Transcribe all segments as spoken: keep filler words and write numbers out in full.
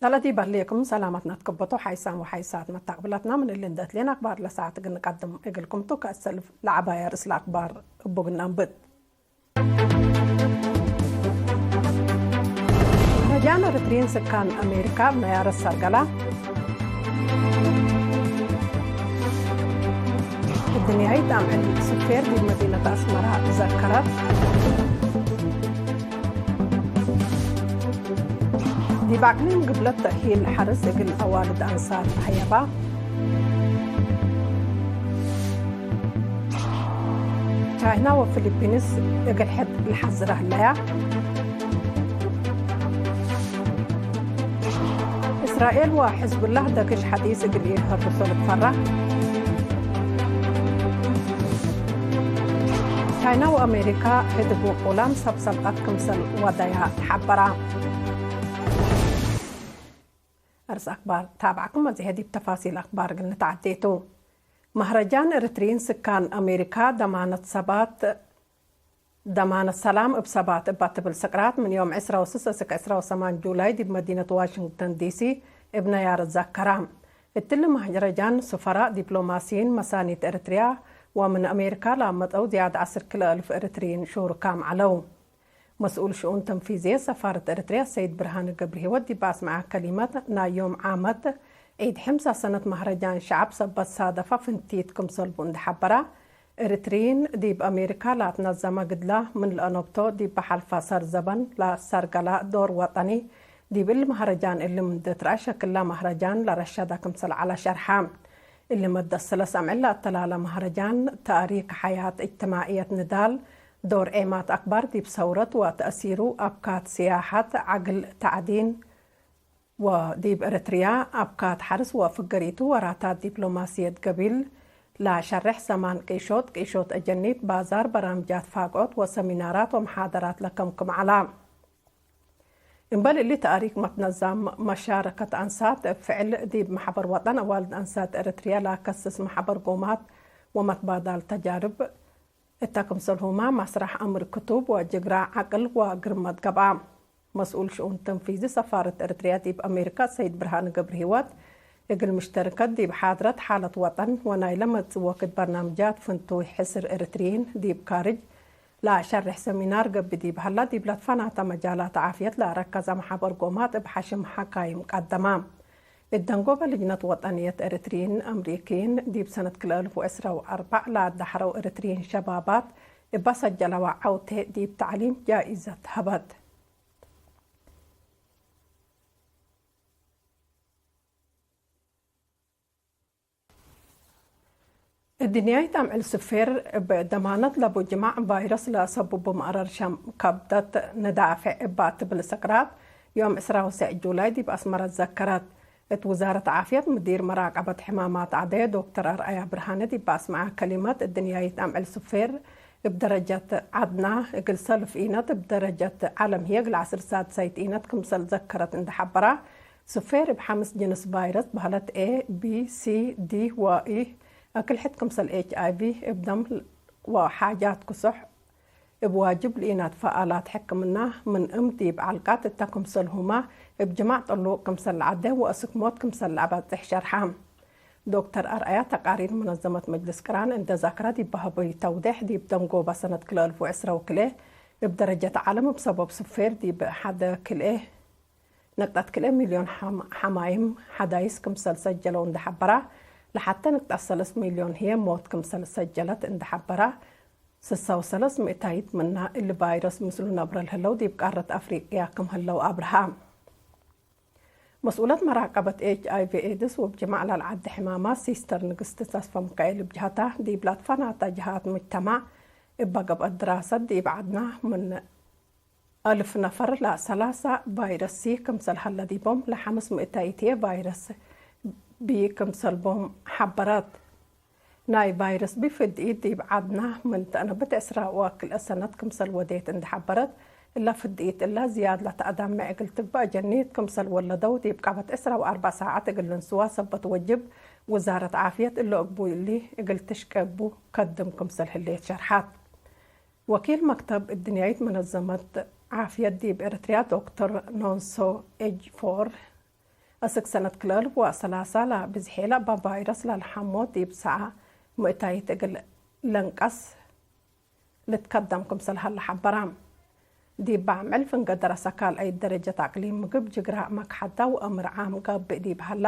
ለዲብ ህሌኩም ሰላመትነ ትከበቶ ሓይሳም ወሓይሳት መታቅብለትነ፣ ምን እሊ እንዴ እትሌን አክባር ለሰዓት እግል ንቀድም እግልኩም ቱ። ከእሰልፍ ለዐባይ አርእስ ለአክባር እቡ እግል ነአንብት። መህረጃን ኤረትርዪን ስካን አሜሪካ እብ ነያረት ሰርገላ። እድንያይት አምዕል ሱፌር ዲብ መዲነት አስመራ ዘከረት። ዲብ አቅሊም ግብለት ተእሂል ሐርስ እግል አዋልድ አንሳር ተሀየባ። ቻይና ወፊሊፒንስ እግል ሕድ ለሐዝረ ህለያ። እስራኤል ወሕዝቡላህ ደግሽ ሐዲስ እግል ኢልሀርሶ ልትፈራ። ቻይና ወአሜሪካ ህድግ ውቁላም ሰብ ሰብቀት ክምሰል ወደያ ተሐበራ። አርስ አክባር ታብዐኩም፣ አዜ ዲብ ተፋሲል አክባር እግል ንትዓዴ ቱ። መህረጃን ኤረትርዪን ስካን አሜሪካ ደማነት ሰባት፣ ደማነት ሰላም እብ ሰባት እባ ትብል ስቅራት ምን ዮም ዕስራ ወስስ እስክ ዕስራ ወሰማን ጁላይ ዲብ መዲነት ዋሽንግተን ዲሲ እብ ነያረት ዘከራ። እትሊ መህረጃን ሱፈራእ፣ ዲፕሎማሲይን፣ መሳኒት ኤረትርያ ወምን አሜሪካ ለአመጠው ዝያድ ዐስር ክልኤ አልፍ ኤረትርዪን ሹሩካም ዐለው። መስኡል ሽኡን ተንፊዝየት ሰፋረት ኤረትርያ ሰይድ ብርሃነ ገብረሂወት ዲብ አስመዐ ከሊመት፣ ናይ ዮም ዓመት ዒድ ሕምሳ ሰነት መህረጃን ሸዐብ ሰበት ሳደፈ ፍንቲት ክምሰልቡ እንዴ ሐበራ፣ ኤረትርዪን ዲብ አሜሪካ ለአትነዘመ ግድላ ምን ለአነብቶ ዲብ ሐልፈ ሰር ዘበን ለአሰርገለ ዶር ወጠኒ ዲብ እሊ መህረጃን እሊ ምንዴ ትረአ ሸክለ መህረጃን ለረሸደ ክምሰል ዐለ ሸርሐ። እሊ መደት ሰለስ አምዕል ለአተላለ መህረጃን፣ ተእሪክ ሐያት እጅትማዕየት ንዳል፣ ዶር ዔማት አክባር ዲብ ሰውረት ወተእሲሩ፣ አብካት ስያሐት፣ ዐግል ተዕዲን ወዲብ ኤረትርያ አብካት ሐርስ ወፍገሪቱ፣ ወራታት ዲፕሎማስየት ገቢል ለሸሬሕ ሰማን ቂሾት፣ ቂሾት አጀኒት፣ ባዛር፣ በራምጃት ፋቅዖት ወሰሚናራት ወመሓደራት ለከምክም ዐላ። እምበል እሊ፣ ተእሪክ መትነዛም መሻረከት አንሳት እብ ፍዕል ዲብ መሕበር ወጠን አዋልድ አንሳት ኤረትርያ ለአከስስ መሕበር ጎማት ወመትባዳል ተጃርብ እተ ክምሰልሁመ መስረሕ አምር ክቱብ ወጅግራ ዐቅል ወግርመት ገብአ። መስኡል ሽኡን ተንፊዚ ሰፋረት ኤረትርያ ዲብ አሜሪካ ሰይድ ብርሃነ ገብረሂወት፣ እግል ምሽተርከት ዲብ ሓድረት ሓለት ወጠን ወናይለ መጽእ ወክድ በርናምጃት ፍንቱይ ሕስር ኤረትርዪን ዲብ ካርጅ ለአሸርሕ ሰሚናር ገብእ ዲብ ሀላ፣ ዲብ ለትፈናተ መጃላት ዓፍየት ለአረከዘ መሓበር ጎማት እብ ሐሽም ሐካይም ቀደመ። እት ደንጎበ ልጅነት ወጠንየት ኤረትርዪን አምሪክይን፣ ዲብ ሰነት ክልኤ አልፍ ወዕስራ ወአርበዕ ለአዳሐረው ኤረትርዪን ሸባባት እበ ሰጀለወ ዐውቴ ዲብ ተዕሊም ጃኢዘት ሀበት። እድንያይት አምዕል ሱፌር እብ ደማነት ለቡ ጅማዕ ቫይረስ ለሰቡቡ መዕረር ሸም ከብደት ንዳፍዕ እባ ትብል ስቅራት፣ ዮም ዕስራ ወሰዕ ጁላይ ዲብ አስመረ ዘከረት። እት ውዛረት ዓፍየት፣ ምዲር መራቀበት ሕማማት ዐደ ዶክተር አርአያ ብርሃነ ዲብ አስመዐ ከሊመት፣ እድንያይት አምዕል ሱፌር እብ ደረጀት ዐድና እግል ሰልፍ ኢነት፣ እብ ደረጀት ዐለም ህዬ እግል ዐስር ሳድሳይት ኢነት ክምሰል ዘከረት እንዴ ሐበራ፣ ሱፌር እብ ሐምስ ጅንስ ቫይረስ በህለት ኤ፣ ቢ፣ ሲ፣ ዲ ወኢ፣ አክል ሕድ ክምሰል ኤች አይ ቪ እብ ደም ወሓጃት ክሱሕ እብ ዋጅብ ለኢነድፈ አላት ሕክምና ምን እም ዲብ ዐልቃት እተ ክምሰልሁመ እብ ጅማዕ ጥሉቅ ክምሰል ለዐዴ ወእስክ ሞት ክምሰል ለአበጽሕ ሸርሐ። ዶክተር አርአያ ተቃሪር መነዘመት መጅልስ ቅራን እንዴ ዘክረ ዲብ ሀበዩ ተውዴሕ ዲብ ደንጎበ ሰነት ክልኤ አልፍ ወዕስራ ወክልኤ እብ ደረጀት ዐለም እብ ሰበብ ሱፌር ዲብ ሐደ ክልኤ ነቅጠት ክልኤ ሚልዮን ሐም-፣ ሐማይም ሐዳይስ ክምሰል ሰጀለው እንዴ ሐበራ፣ ለሐተ ነቅጠት ሰለስ ሚልዮን ህዬ ሞት ክምሰል ሰጀለት እንዴ ሐበራ፣ ስሳ ወሰለስ ምእታይት ምና እሊ ቫይረስ ምስሉ ነብረ ለህለው ዲብ ቃረት አፍሪቅያ ክም ህለው አብርሃ። መስኡለት መራቀበት ኤች አይ ቪ ኤድስ ወእብ ጅማዕ ለልዐዴ ሕማማት ሲስተር ንግስቲ ተስፈሚካኤል እብ ጀሀታ፣ ዲብ ለትፈናተ ጀሃት ሙጅተማዕ እበ ገብአት ድራሰት ዲብ ዐድና ምን አልፍ ነፈር ለሰላሳ ቫይረስ ሲ ክምሰል ሀለ ዲቦም፣ ለሐምስ ምእታይት ህዬ ቫይረስ ቢ ክምሰል ቦም ሐበረት። ናይ ቫይረስ ቢ ፍድኢት ዲብ ዐድና ምን ተአነብት ዕስራ ወክልኤ ሰነት ክምሰል ወዴት እንዴ ሐበረት፣ እለ ፍድኢት እለ ዝያድ ለተአዳምዕ እግል ትግበእ ጀኒት ክምሰል ወለደው ዲብ ቀበት ዕስራ ወአርበዕ ሳዐት እግል ልንስዋ ሰበት ወጅብ፣ ውዛረት ዓፍየት እለ እግቡይ እሊ እግል ትሽቄ እቡ ከድም ክምሰል ህሌት ሸርሐት። ወኪል መክተብ እድንያይት መነዘመት ዓፍየት ዲብ ኤረትርያ ዶክተር ኖንሶ ኤጅፎር፣ አስክ ሰነት ክልኤ አልፍ ወሰላሳ ለብዝሔ ለእበ ቫይረስ ለልሐሞ ዲብ ሰዐ ምእታይት እግል ለንቀስ ልትከደም ክምሰል ሀለ ሐበረ። ዲብ በዐም ዕልፍ እንገደረሰ ካልአይት ደረጀት አቅሊም ምግብ ጅግራ መክሐዳ ወአምር ዓም ገብእ ዲብ ሀላ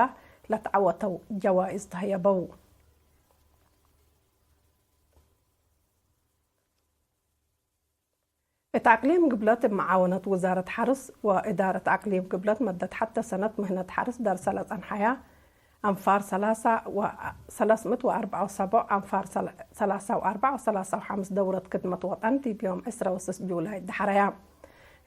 ለትዐወተው ጀዋይዝ ተህየበው። እት አቅሊም ግብለት እብ መዓወነት ውዛረት ሐርስ ወእዳረት አቅሊም ግብለት መደት ሐተ ሰነት ምህነት ሐርስ ደርሰ ለጸንሐያ አንፋር ሰላሳ ወ-፣ ሰለስ ምእት ወአርበዕ ወሰቡዕ አንፋር ሰለ-፣ ሰላሳ ወአርበዕ ወሰላሳ ወሐምስ ደውረት ክድመት ወጠን ዲብ ዮም ዕስረ ወስስ ጁላይ ደሐረያ።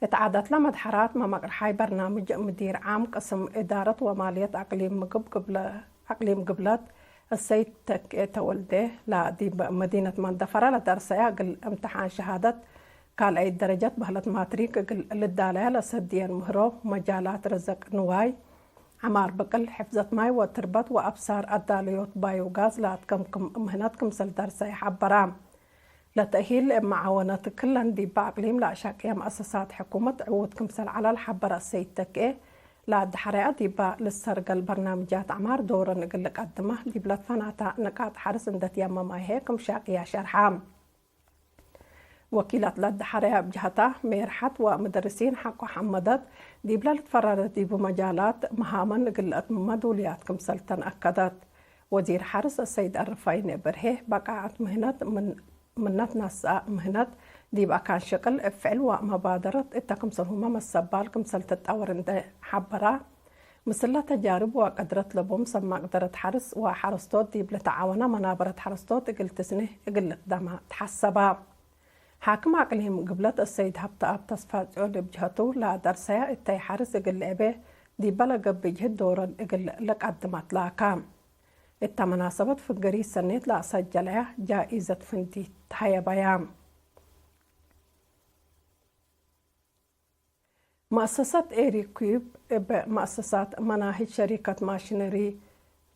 እት ዓዳት ለመድሐራት መመቅርሓይ በርናምጅ ምዲር ዓም ቅስም እዳረት ወማልየት አቅሊም ምግብ ግብለ-፣ አቅሊም ግብለት እሰይድ ተክኤ ተወልዴ ለዲብ መዲነት መንደፈራ ለደርሰያ እግል እምትሓን ሸሃደት ካልአይት ደረጀት በህለት ማትሪክ እግል ልዳለያ ለሰድየን ምህሮ መጃላት ርዝቅ ንዋይ፣ ዐማር ብቅል፣ ሕፍዘት ማይ ወትርበት ወአብሳር አዳለዮት ባዮጋዝ ለአትከምክም ምህነት ክምሰል ደርሰ ይሐበራ። ለተእሂል እብ መዓወነት ክለን ዲበ አቅሊም ለአሻቅየ መአሰሳት ሕኩመት ዕዉት ክምሰል ዐለ ለሐበረ ሰይድ ተክኤ፣ ለአድሐረያ ዲበ ልሰርገል በርናምጃት ዐማር ዶረን እግል ልቀድመ ዲብ ለትፈናተ ንቃጥ ሐርስ እንደ ትየመማይሄ ክም ሻቅያ ሸርሐ። ወኪላት ለአድሐረያ እብ ጀሀታ፣ ሜርሐት ወመደርሲን ሐቆ ሐመደት፣ ዲብለ ልትፈረረት ዲቡ መጃላት መሃመን እግል ለአትምመ ዱልያት ክምሰል ተን አከደት። ወዚር ሐርስ አሰይድ አረፋይነ በርሄ፣ በቃዐት ምህነት ምን፣ ምነት ነስአ ምህነት ዲብ አካን ሸቅል እብ ፍዕል ወመባደረት እተ ክምሰልሁመ መሰባል ክምሰል ትጠወር እንደ ሐበራ፣ ምስለ ተጃርብ ወቀድረት ለቦም ሰብ መቅደረት ሐርስ ወሐረስቶት ዲብ ለተዓወነ መናበረት ሐረስቶት እግል ትስኔህ እግል ልቅደመ ተሐሰበ። ሓክም አቅሊም ግብለት አሰይድ ሀብተአብ ተስፋጽዮን እብ ጀሀቱ፣ ለአደርሰያ እተይ ሐርስ እግል ልዕቤ ዲበ ለገብእ ጅህድ ዶረን እግል ልቀድም አትላከ። እተ መናሰበት ፍገሪት ሰኔት ለአሰጀለያ ጃኢዘት ፍንቲት ተሀየበያ። መአሰሰት ኤሪኩይብ እብ መአሰሳት መናህጅ ሸሪከት ማሽነሪ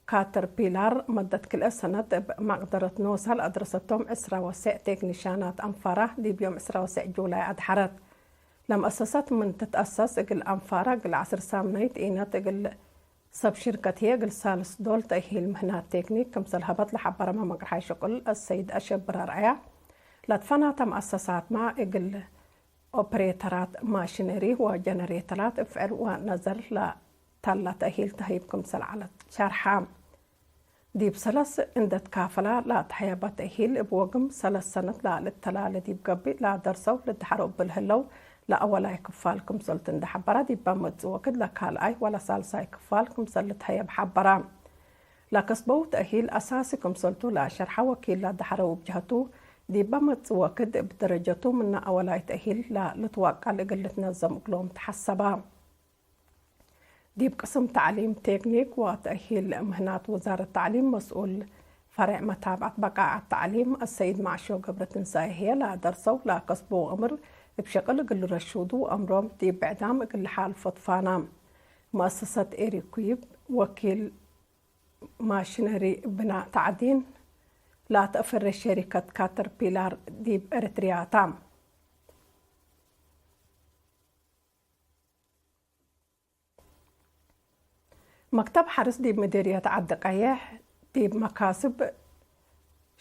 ካተርፒላር መደት ክልኤ ሰነት እብ መቅደረት ኖሳ ለአድረሰቶም ዕስራ ወሰዕ ቴክኒሻናት አንፋራ ዲብ ዮም ዕስራ ወሰዕ ጁላይ አድሐረት። ለመአሰሰት ምን ትትአሰስ እግል አንፋራ እግል ዐስር ሳምናይት ኢነት እግል ሰብ ሽርከት ህዬ እግል ሳልስ ዶል ተእሂል ምህናት ቴክኒክ ክምሰል ሀበት ለሐበረመ መቅርሓይ ሽቁል አሰይድ አሸብር አርአያ፣ ለትፈናተ መአሰሳትመ እግል ኦፕሬተራት ማሽነሪ ወጀነሬተራት እፍዕል ወነዘር ለተለ ተእሂል ተህይብ ክምሰል ዐለት ሸርሐ። ዲብ ሰለስ እንደ ትካፈላ ለአትሐየበ ተእሂል እብ ወግም ሰለስ ሰነት ለልተላለ ዲብ ገብእ ለአደርሰው ልድሐረው እብ ለህለው ለአወላይ ክፋል ክምሰልቱ እንደ ሐበረ፣ ዲበ መጽእ ወክድ ለካልኣይ ወለሳልሳይ ክፋል ክምሰል ልትሀየብ ሐበረ። ለከስበው ተእሂል አሳሲ ክምሰልቱ ለአሸርሐ ወኪል ለአድሐረው እብ ጀሀቱ፣ ዲበ መጽእ ወክድ እብ ደረጀቱ ምነ አወላይ ተእሂል ለልትወቀል እግል ልትነዘም እግሎም ተሐሰበ። ዲብ ቅስም ተዕሊም ቴክኒክ ወተእሂል ምህናት ውዛረት ተዕሊም መስኡል ፈሬዕ መታብዐት በቃዐት ተዕሊም አሰይድ መዐሾ ገብረትንሳኤ ህዬ፣ ለአደርሰው ለአከስቦ እምር እብ ሸቅል እግል ልረሹዱ ወአምሮም ዲብ ብዕዳም እግል ለሓልፎ ትፋና። መአሰሰት ኤሪኩይብ ወኪል ማሽነሪ ብናእ ተዕዲን ለአትአፈሬ ሸሪከት ካተርፒላር ዲብ ኤረትርያ ታ። መክተብ ሐርስ ዲብ ምዲርየት ዐዲ ቀየሕ፣ ዲብ መካስብ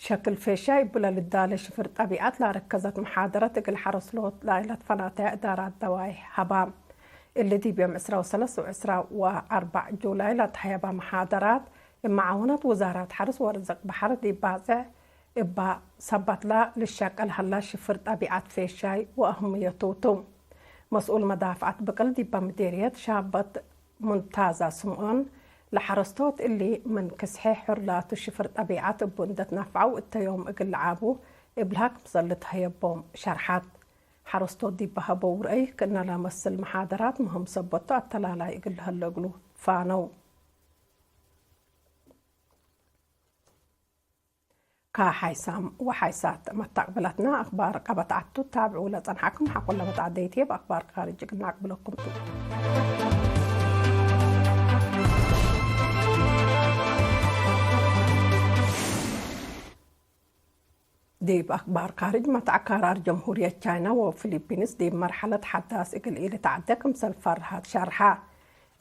ሸክል ፌሻይ እቡ ለልዳለ ሽፍር ጠቢዐት ላረከዘት መሓደረት እግል ሐረስቶት ለትፈናተያ እዳራት ደዋይ ሀባ። እሊ ዲብ ዮም ዕስራ ወሰለስ ወዕስራ ወአርበዕ ጁላይ ለተሀየበ መሓደራት፣ እብ መዓወነት ውዛራት ሐርስ ወርዝቅ በሐር ዲብ ባጽዕ እባ ሰባትላ ልሸቀል ሀላ ሽፍር ጠቢዐት ፌሻይ ወአህምየቱ ቱ። መስኡል መዳፍዐት ብቅል ዲበ ምዴርየት ሻበት ሙንታዛ ስምኦን፣ ለሐረስቶት እሊ ምን ክስሐ ሑር ላቱ ሽፍር ጠቢዐት እቡ እንደ ትናፍዐው እተ ዮም እግል ለዓቡ እብልሃ ክምሰል ልትሀየቦም ሸርሐት። ሐረስቶት ዲበ ሀበው ረአይ ክእነ ለመስል መሓደራት ምህም ሰበት ቱ አተላላይ እግል ለሀለ እግሉ ፋነው። ከሓይሳም ወሓይሳት መታቅብለትነ አክባር ቀበት ዐቱ ታብዑ ለጸንሐክም፣ ሐቆለ መትዐደይት ህዬ በአክባር ካርጅ እግል ነአቅብለኩም ቱ። ዲብ አክባር ካርጅ፣ መትዐ ካራር ጀምሁርየት ቻይና ወፊሊፒንስ ዲብ መርሐለት ሐዳስ እግል ኢልትዐዴ ክምሰል ፈርሀት ሸርሐ።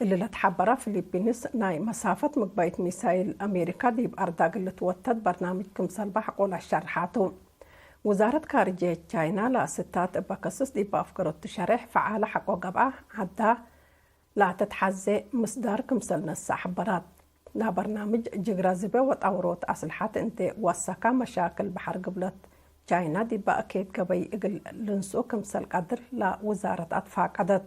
እሊ ለትሐበረ ፊሊፒንስ፣ ናይ መሳፈት ምግባይት ሚሳይል አሜሪካ ዲብ አርዳ እግል ልትወተድ በርናምጅ ክምሰልበ ሐቆ ለአሸርሓ ቱ። ውዛረት ካርጅየት ቻይና ለአስታት እበ ከስስ ዲብ አፍገሮት ትሸሬሕ ፈዓለ ሐቆ ገብአ ዐዳ ለአተትሐዜ ምስዳር ክምሰል ነስእ ሐበራት። ለበርናምጅ ጅግረ ዝቤ ወጣውሮት አስልሐት እንዴ ወሰካ መሻክል በሐር ግብለት ቻይና ዲበ አኬት ገበይ እግል ልንስኡ ክምሰል ቀድር ለውዛረት አትፋቀደት።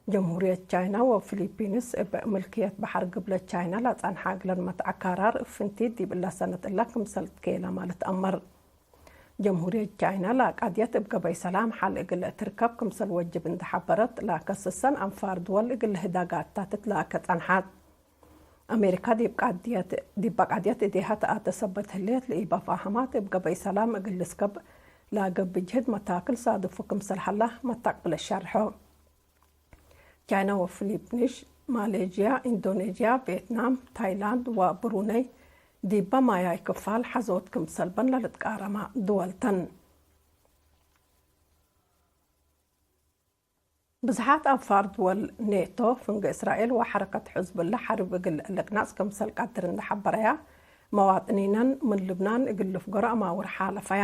ጀምሁርየት ቻይና ወፊሊፒንስ እብ ምልክየት በሐር ግብለት ቻይና ለጸንሐ እግለን መትዐ ካራር እብ ፍንቲት ዲብ እለ ሰነት እለ ክምሰል ትኬለመ ልትአመር። ጀምሁርየት ቻይና ለቀድየት እብ ገበይ ሰላም ሐል እግል ትርከብ ክምሰል ወጅብ እንዴ ሐበረት፣ ለከስሰን አንፋር ድወል እግል ልህደጋ እተ ትትላከ ጸንሐት። አሜሪካ ዲብ ቃድየት፣ ዲበ ቃድየት እዴሃ ተአተ ሰበት ህሌት ለኢበፋሀማት እብ ገበይ ሰላም እግል ልስከብ ለገብእ ጅህድ መታክል ሳድፉ ክምሰል ሀላ መታቅብለ ሸርሖ። ቻይና ወፊሊፒንሽ፣ ማሌዥያ፣ ኢንዶኔዥያ፣ ቬትናም፣ ታይላንድ ወብሩነይ ዲበ ማያይ ክፋል ሐዞት ክምሰልበን ለልትቃረማ ድወል ተን። ብዝሓት አንፋር ድወል ኔቶ፣ ፍንጌ እስራኤል ወሐረከት ሕዝብላህ ሐርብ እግል ልቅናጽ ክምሰል ቀድር እንዴ ሐበረያ፣ መዋጥኒነን ምን ልብናን እግል ልፍገሮ አማውር ሓለፈያ።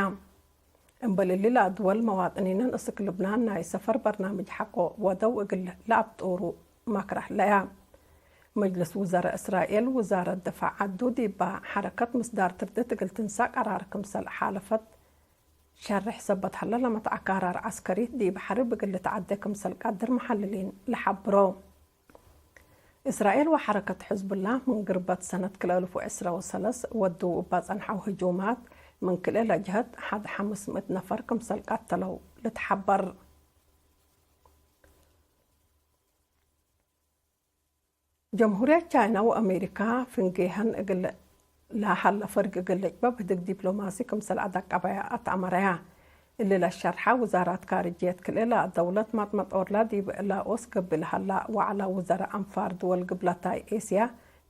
እምበል እሊ፣ ለአድወል መዋጥኒነን እስክ ልብናን ናይ ሰፈር በርናምጅ ሐቆ ወደው እግል ለአብጡሩ መክረ ህለያ። መጅልስ ውዘረ እስራኤል፣ ውዛረት ድፋዕ ዐዱ ዲባ ሐረከት ምስዳር ትርድት እግል ትንሳ ቀራር ክምሰል ሓለፈት ሸርሕ ሰበት ሀለ፣ ለመትዐ ካራር ዐስከሪት ዲብ ሐርብ እግል ልትዐዴ ክምሰል ቀድር መሐልሊን ለሐብሮ። እስራኤል ወሐረከት ሕዝብላህ ምን ግርበት ሰነት ክልኤ አልፍ ወዕስረ ወሰለስ ወድው እባ ጸንሐው ህጁማት፣ ምን ክልኤ ለጀሀት ሐድ ሐምስ ምእት ነፈር ክምሰል ቀተለው ልትሐበር። ጀምሁርየት ቻይና ወአሜሪካ ፍንጌሀን እግል ለሀለ ፈርግ እግል ልጭበብ ህድግ ዲፕሎማሲ ክምሰል አደቀበያ አትአመረያ። እሊ ለሸርሐ ውዛራት ካርጅየት ክልኤ ለአደውለት ማጥመጦርላ ዲብ ላኦስ ገብእ ለሀላ ወዐለ ውዘረ አንፋር ድወል ግብለታይ ኤስያ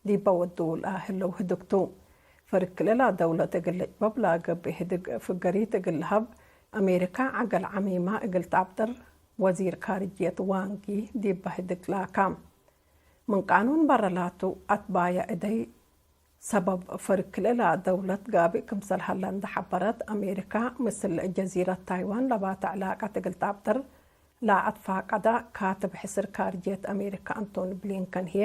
ዲበ ወድው ለህለው ህድግ ቱ። ፈርግ ክልኤ ለአደውለት እግል ልጭበብ ለገብእ ህድግ ፍገሪት እግል ለሀብ አሜሪካ ዐገል ዐሚማ እግል ተአብጥር ወዚር ካርጅየት ዋንግ ዪ ዲበ ህድግ ላካ። ምን ቃኑን በረ ላቱ አትባየ እደይ ሰበብ ፈርግ ክልኤ ለአደውለት ጋብእ ክምሰል ሀለ እንዴ ሐበረት፣ አሜሪካ ምስል ጀዚረት ታይዋን ለባተ ዕላቀት እግል ተአብጥር ለአትፋቀደ ካትብ ሕስር ካርጅየት አሜሪካ አንቶኒ ብሊንከን ህዬ፣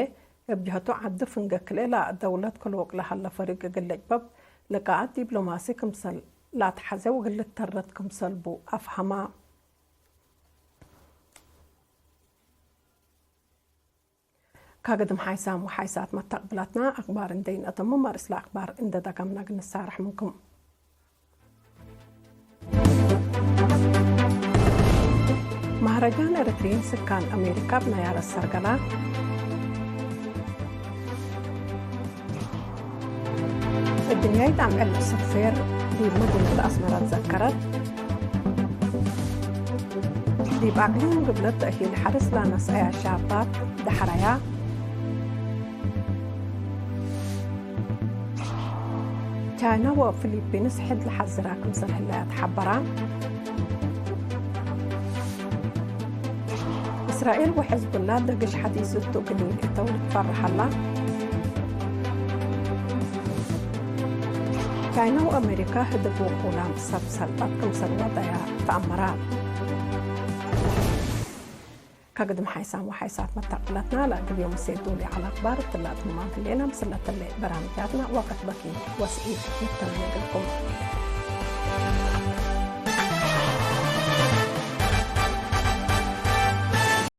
እብ ጀሀቱ ዐዲ ፍንጌ ክልኤ ለአደውለት ክሉቅ ለሀለ ፈርግ እግል ልጭበብ ልቃአት ዲፕሎማሲ ክምሰል ለአትሐዜ ወእግል ልተረት ክምሰል ቡ አፍሀማ። ከግድም ሓይሳም ወሓይሳት መተቅብላትና አክባር እንዴ ኢነአተምም፣ አርእስ ለአክባር እንዴ ደገምነ እግል ንሳረሕ ምንኩም። መህረጃን ኤረትርዪን ስካን አሜሪካ እብ ነያረት ሰርገላ። እድንያይት አምዕል ሱፌር ዲብ መዲነት አስመረ ትዘከረት። ዲብ አቅሊም ግብለት ተእሂል ሐርስ ለነስአያ ሻባት ደሐረያ። ቻይና ወፊሊፒንስ ሕድ ለሐዝራ ክምሰል ህለያ ተሐበራ። እስራኤል ወሕዝቡላ ደግሽ ሐዲስ እቱ እግል ኢልእተው ልትፈርሕ ሀላ። ቻይና ወአሜሪካ ህድግ ውቁላም ሰብ ሰልጠት ክምሰል ወደያ ተአመራ። ከግድም ሓይሳም ወሓይሳት መተቅብለትና ለእግል ዮም እሴ ዶል ዐለ አክባር እትላ እትማም ህሌነ። ምስል ለተሌ በራምጃትና ወቀት በኪ ወስዒት ንተመኔ እግልኩም።